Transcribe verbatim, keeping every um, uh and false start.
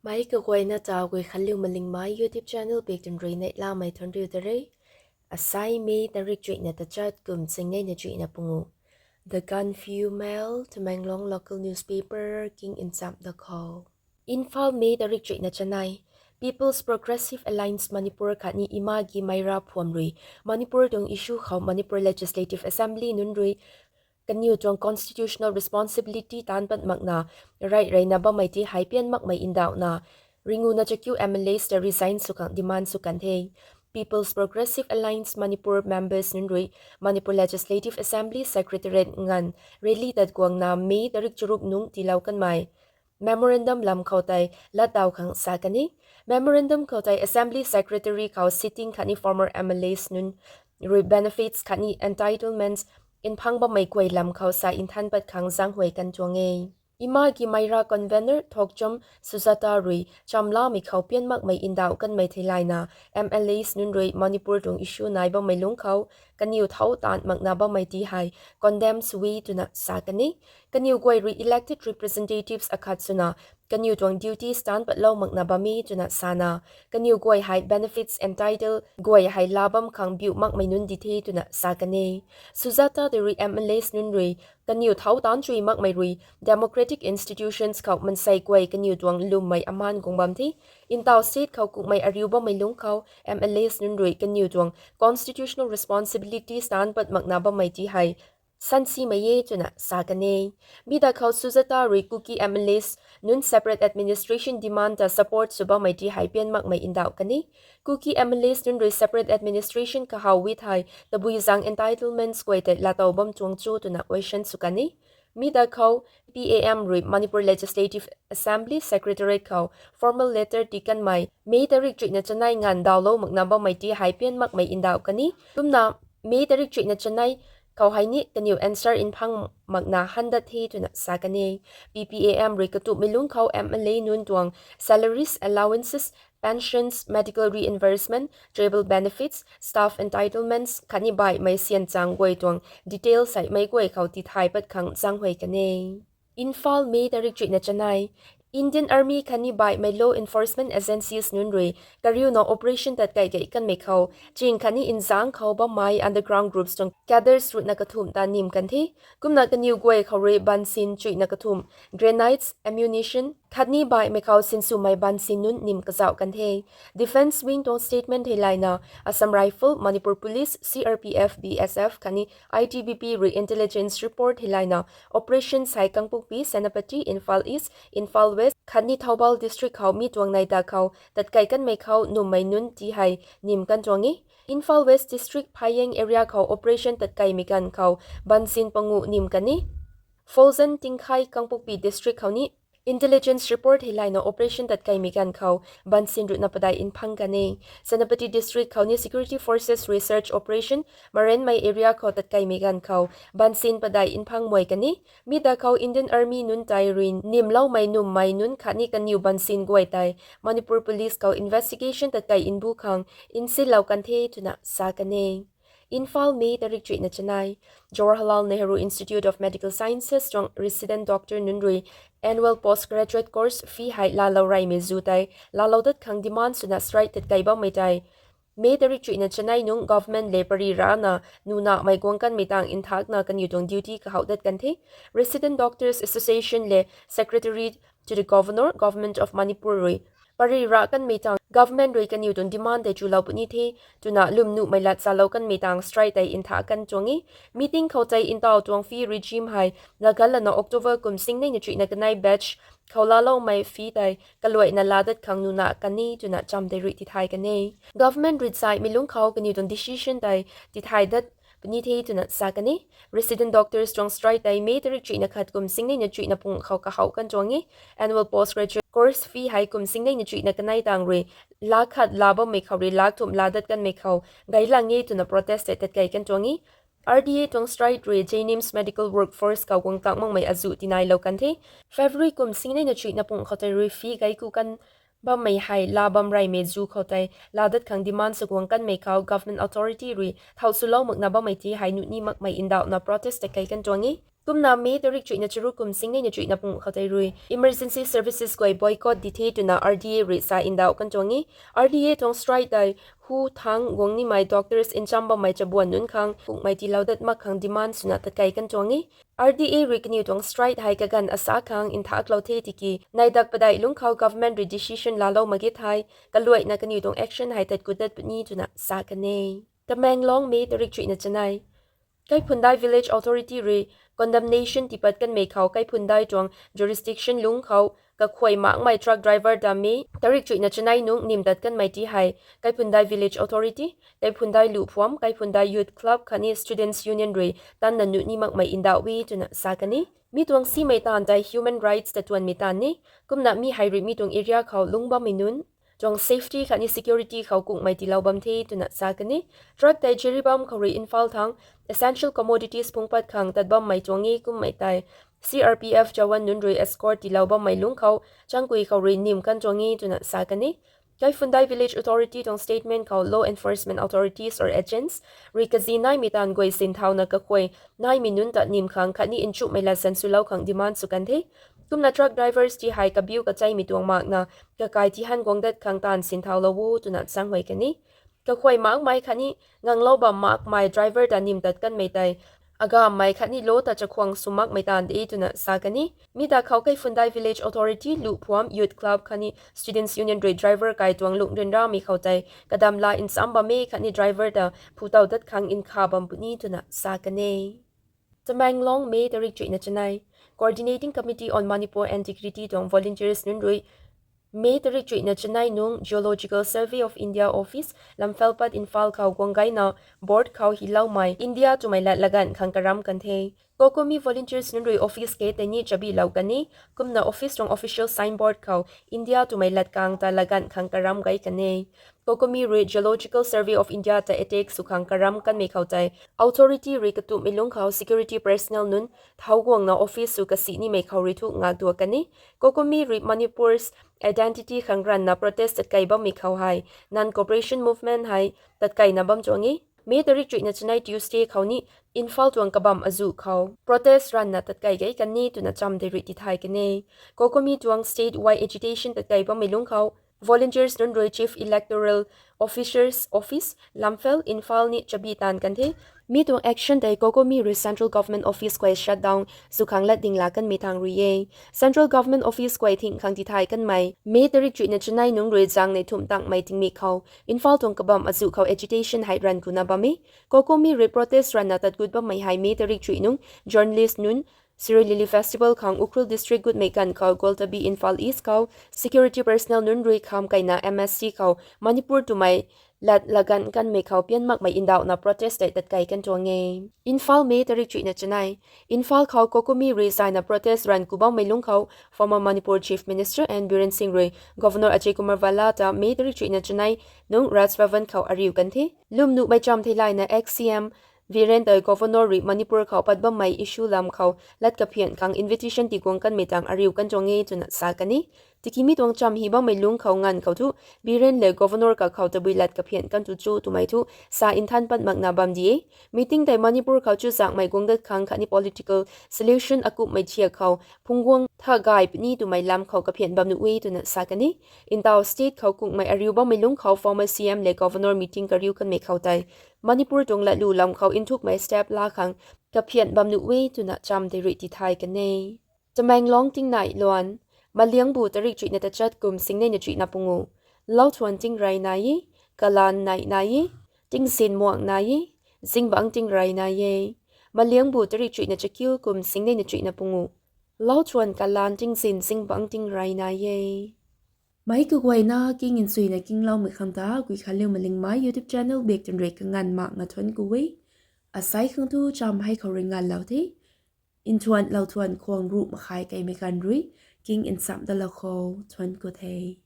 Ai kaguayna ta Guikhanliu Malingmei YouTube channel bik tun rui neihlamei thuanriu ta re. Asai May tarik chuihna tachat kum singneina chuihna pungu. The Gaanphiu Mail, Tamenglong local newspaper king nchamh da khou. Imphal, May tarik chuihna chanei. People's Progressive Alliance Manipur khatni Imagi Maira phuam rui Manipur tuang issue khou Manipur Legislative Assembly nunc rui kaniw tuang constitutional responsibility taanc pat makna, right reyna bammei ti hei pian makmei ndauhna, ringuna chakiu M L As ta resign sw khang demand sw kan the. People's Progressive Alliance Manipur members nunc rui Manipur Legislative Assembly Secretariat nganv rally tat guangna May tarik charuk nungc tiilou kanmei memorandum lam khou tei latdaw khang sa kan e. Memorandum khou tei Assembly Secretary khou sitting khatni former M L As nunc rui benefits khatni entitlements nphang bammei guay lam khou sa nthan pat khang zaenghuay kan tuang e. Imagi Maira convener Thokchom Sujata rui chamlamei khou pian makmei ndauh kanmei theilayna, M L As nunc rui Manipur tuang issue nai bammei lungc khou kaniw thau taanc makna bammei ti hei condemn sw e twna sa kan e. Kaniw guay rui elected representatives akhat swna kaniw tuang duties taanc patlou makna bam e twna sana, kaniw guay hei benefits entitled guay hei laa bam khang biu makmei nunc di the twna sa kan e. Sujata tei rui M L As nunc rui kaniw thau taanc chuy makmei rui democratic institutions khou mansei guay kaniw tuang lwmmei amaan guang bam the. Ntaw state khou kukmei ariu bammei lungc khou M L As nunc rui kaniw tuang constitutional responsibilities taanc pat makna bammei ti hei sansimei e twna sa kan e. Mi da khou Sujata rui Kuki M L As nunc separate administration demand ta support sw bammei ti hei pian makmei ndauh kan e. Kuki M L As nunc rui separate administration kahaw e thei tabui zaeng entitlements guay tei laatow bam tuang cho twna question sw kan e. Mi da khou P A M rui Manipur Legislative Assembly Secretariat khou formal letter tii kanmei May tarik chuihna chanei nganv dawlou makna bammei ti hei pian makmei ndauh kan e. Kumna May tarik chuihna chanei khou hei ni kaniw answer nphang makna han dat the twna sa kan e. P P A M rui katumhmei lungc khou M L A nunc tuang salaries, allowances, pensions, medical reimbursement, travel benefits, staff entitlements khatni baihmei syan chang guay tuang details hei meic guay khou tithay pat khang zaenghuay kan e. Imphal, May tarik chuihna chanei. Indian Army khatni baihmei law enforcement agencies nunc rui kariuna operation tat kai kei kanmei khou ching khatni nzangc khou bammei underground groups tuang cadres ruhna kathumh ta nim kan the. Kumna kaniw guay khou rui bansin chuihna kathumh, grenades, ammunition khatni baihmei khou sinswmei bansin nunc nim kazauh kan the. Defence wing tuang statement theilayna, Assam Rifle, Manipur Police, C R P F, B S F khatni I T B P rui intelligence report theilayna operation hei Kangpokpi, Senapati, Imphal East, Imphal West khatni Thoubal district khou mi tuang neih ta khou tat kai kanmei khou nummei nunc ti hei nim kan tuang e. Imphal West district Phayeng area khou operation tat kaimei ganv khou bansin panguh nim kan e. Folzen Tingkhai, Kangpokpi district khou ni intelligence report theilayna operation tat kaimei ganv khou bansin ruhna padeih nphang kan e. Senapati district khou ni security forces research operation Marenmei area khou tat kaimei ganv khou bansin padeih nphang muai kan e. Mi da khou Indian Army nunc tei rui nimloumei nummei nunc khatni kaniw bansin guay tei Manipur Police khou investigation tat kai nbu khang nsinlou kan the twna sa kan e. Imphal, May tarik chuihna chanei. Jawaharlal Nehru Institute of Medical Sciences tuang resident doctor nunc rui annual postgraduate course fee hei laalou reymei zu tei laalou dat khang demand swna strike tat kai bammei tei May tarik chuihna chanei nungc government le pary rana nunamei guang kanmei tang nthakna kaniw tuang duty kahouh dat kan the. Resident Doctors Association le Secretary to the Governor, Government of Manipur rui pary ra kanmei tang government rui kaniw tuang demand tei chulou puni the twna lwmnuhmei lat salou kanmei tang strike tei nthak kan tuang e. Meeting khou tei ntaw tuang fee regime hei laganlana October kum singneina chuihna kanei batch khou laaloumei fee tei kaluaina laa dat khang nuna kan e twna cham tei rui tithay kan e. Government rui zaihmei lungc khou kaniw tuang decision tei tithay dat puni the twna sa kan e. Resident doctors tuang strike tei May tarik chuihna khat kum singneina chuihna pung khou kahouh kan tuang e. Annual postgraduate course fee hei kum singneina chuihna kanei tang rui lakh khat laa bammei khou rui lakh thumh laa dat kanmei khou gaylang e twna protest tei tat kai kan tuang e. R D A tuang strike rui JNIMS medical workforce khou guang tang makmei azuh tinailou kan the. February kum singneina chuihna pung khou tei rui fee gay ku kan bammei hei laa bam reymei zu khou tei laa dat khang demand sw guang kanmei khou government authority rui thau swlou makna bammei ti hei nuh ni makmei ndauhna protest tei kai kan tuang e. Kumna May tarik chuihna charuk kum singnei na chuihna pung khou tei rui emergency services guay boycott di the twna R D A rui sa ndauh kan tuang e. R D A tuang strike tei hu thang guang nimei doctors ncham bammei chabuan nunc khang kukmei tiilou dat mak khang demand swna tatkei kan tuang e. R D A rui kaniw tuang strike hei kaganv asa khang nthaklou the tiki neidak padeih lungc khou government rui decision laalou mak ge thei kaluaina kaniw tuang action hei tat kut dat puni twna sa kan e. Tamenglong, May tarik chuihna chanei. Kaiphundai Village Authority rui condemnation tiipat kanmei khou Kaiphundai tuang jurisdiction lungc khou kakhuay makmei truck driver ta May tarik chuihna chanei nungc nim tat kanmei ti hei Kaiphundai Village Authority, Kaiphundai Luhphuam, Kaiphundai Youth Club khatni Students Union rui tanna nuh ni makmei ndauh e twna sa kan e. Mi tuang simei taanv tei human rights ta tuanmei taanv e. Kumna mi hei rui mi tuang area khou lungc bammei nunc tuang safety khatni security khou kukmei tiilou bam the twna sa kan e. Truck tei Jiribam khou rui Imphal thang essential commodities phungc pat khang tat bammei tuang e. Kummei tei C R P F jawan nunc rui escort tiilou bammei lungc khou changkui khou rui nim kan tuang e twna sa kan e. Kaiphundai Village Authority tuang statement khou law enforcement authorities or agents rui kazi naimei taanv guay sinthauna kakhuay naimei nunc ta nim khang khatni nchumhmei lat san swlou khang demand sw kan the. Kumna truck drivers ti hei kabiu kacheimei tuang makna kakai tihan guang dat khang taanv sinthaulou o twna changhuay kan e. Kakhuay makmei khatni nganglou bam makmei driver ta nim tat kanmei tei agammei khatni law ta chakhwang sw makmei taanv de twna sa kan e. Mi ta khou Kaiphundai Village Authority, Luhphuam Youth Club khatni Students Union rui driver kai tuang lungh ryanramei khou tei kadam la ncham bam e khatni driver ta phutow dat khang nkha bam puni twna sa kan e. Tamenglong, May tarik chuihna chanei. Coordinating Committee on Manipur and Dignity tuang volunteers nunc rui May tarik chuihna chanei nungc Geological Survey of India Office, Lamphel Pat, Imphal khou guang gayna board khou hiloumei India twmei lat laganv khang karam kan the. COCOMI volunteers nunc rui office gate tei ni chabylou kan e. Kumna office tuang official signboard khou India twmei lat kang ta laganv khang karam gay kan e. COCOMI rui Geological Survey of India ta attack sw khang karam kanmei khou tei authority rui katumhmei lungc khou security personnel nunc thau guangna office sw kasi nimei khou rui thu ngakduak kan e. COCOMI rui Manipur's identity khang ranvna protest tatkei bammei khou hei non-cooperation movement hei tatkeina bam tuang e. May tarik chuihna chanei Tuesday khou ni Imphal tuang kabam azuh khou protest ranvna tatkei gay kan e twna cham tei rui tithay kan e. COCOMI tuang statewide agitation tatkei bammei lungc khou volunteers nunc rui Chief Electoral Officer's Office, Lamphel, Imphal ni chabi taanv kan the. Mi tuang action tei COCOMI rui Central Government Office guay shutdown sw khang lat ding la kanmei thang rui e. Central Government Office guay thing khang tithay kanmei May tarik chuihna chanei nungc rui zaeng nei thumh tangmei tingmik khou Imphal tuang kabam azuh khou agitation hei ranv kuna bam e. COCOMI rui protest ranvna tat gut bammei hei May tarik chuih nungc journalist nunc Sirui Lily Festival khang Ukhrul District gutmei ganv khou Gwaltabi, Imphal East khou security personnel nunc rui kham keina M S C khou Manipur twmei lat laganv kanmei khou pian makmei ndauhna protest tei tatkei kan tuang e. Imphal, May tarik chuihna chanei. Imphal khou COCOMI rui zayna protest ranv ku bammei lungc khou former Manipur Chief Minister N Biren Singh rui Governor Ajay Kumar Bhalla ta May tarik chuihna chanei nungc Raj Bhavan khou ariu kan the. Lwmnuhmei cham theilayna ex-C M Biren tei Governor rui Manipur khou pat bammei issue lam khou lat kaphian khang invitation tiguang kanmei tang ariu kan tuang e twna sa kan e. Tiki mi tuang cham hi bammei lungc khou nganv khou thu Biren le Governor kakhou tabui lat kaphian kan tu cho twmei thu sa nthan pat makna bam di e. Meeting tei Manipur khou chuzaenghmei guang dat khang khatni political solution akumhmei thiak khou phungc guang tha gay puni twmei lam khou kaphian bam nuh e twna sa kan e. Ntaw state khou kungmei ariu bammei lungc khou former C M le Governor meeting kariu kanmei khou tei Manipur tuang latlu lam khou nthukmei step la khang kaphian bam nuh e twna cham tei rui tithay kan e. Tamenglong, tingnai luan. Maliangbu tarik chuihna tachat kum singnei na chuihna pungu. Lauthuan tingrey nai e, kalan nai nai e, tingzin muang nai e, zingbangc tingrey nai e. Maliangbu tarik chuihna chakiu kum singnei na chuihna pungu. Lauthuan, kalan, tingzin, zingbangc tingrey nai e. Meic kaguayna king nsuina kingloumei khang ta Guikhanliu Malingmei YouTube channel bak twn rui kanganv makna thuanc ku e. Asei khang thu cham hei khou rui nganvlou the. Nthuan lauthuan khwang ruh makhai keimei ganv rui king nchamh dalou khou thuanc ku the.